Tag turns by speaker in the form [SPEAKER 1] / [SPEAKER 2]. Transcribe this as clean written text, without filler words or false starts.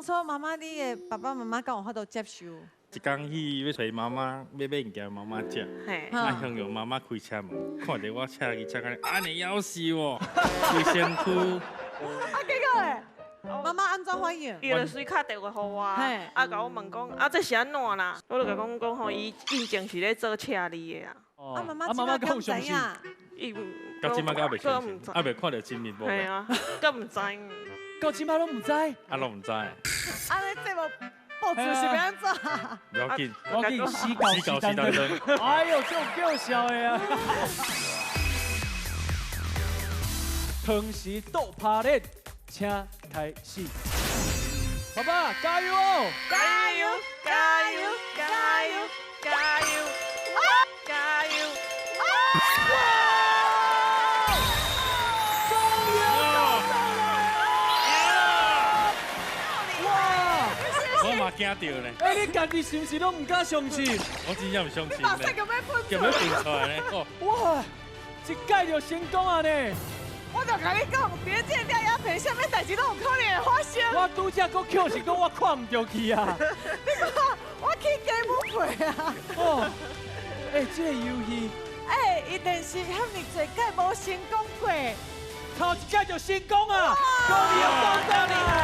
[SPEAKER 1] 當初媽媽你的爸爸媽媽敢有法度接受？
[SPEAKER 2] 一工去欲揣媽媽，欲買物件予媽媽食，啊，向陽媽媽開車門，看著我車伊車按呢，按呢夭壽哦，規身軀。
[SPEAKER 1] 啊，結果咧，媽媽按怎反應？
[SPEAKER 3] 伊就隨敲電話予我，啊，共我問講，啊，這是按怎啦？我就共講講吼，伊進前是咧做車厘的啊。
[SPEAKER 1] 啊，媽媽這擺敢知影？
[SPEAKER 3] 伊
[SPEAKER 2] 到這擺敢袂相信，啊，袂看著真面目。
[SPEAKER 3] 係啊，閣毋知。
[SPEAKER 4] 到這擺攏毋知。
[SPEAKER 2] 啊，攏毋知。
[SPEAKER 1] 按呢節目播出是欲按怎？
[SPEAKER 2] 無要緊，
[SPEAKER 4] 無要緊，死到
[SPEAKER 2] 死到時當中。
[SPEAKER 4] 哎呦，這種叫笑的啊！湯匙倒拍咧，請開始。爸爸加油哦！
[SPEAKER 3] 加油！加油！加油！加油！加油！
[SPEAKER 4] 哇！終於到了！哇！
[SPEAKER 2] 我嘛驚著咧。
[SPEAKER 4] 哎，你家己是毋是攏毋敢相信？
[SPEAKER 2] 我真正毋相信。
[SPEAKER 1] 你目屎共欲噴
[SPEAKER 2] 共欲噴出來咧！
[SPEAKER 4] 哇！一屆就成功啊呢！
[SPEAKER 1] 我就共你講，佇咧這個掠鴉皮，啥物代誌攏有可能會發生。
[SPEAKER 4] 我拄才閣抾是講我看毋著去啊！
[SPEAKER 1] 你看，我起雞母皮啊！
[SPEAKER 4] 哦，哎，這個遊戲，
[SPEAKER 1] 哎，一定是遐爾濟屆無成功過，
[SPEAKER 4] 頭一屆就成功啊！恭喜到來！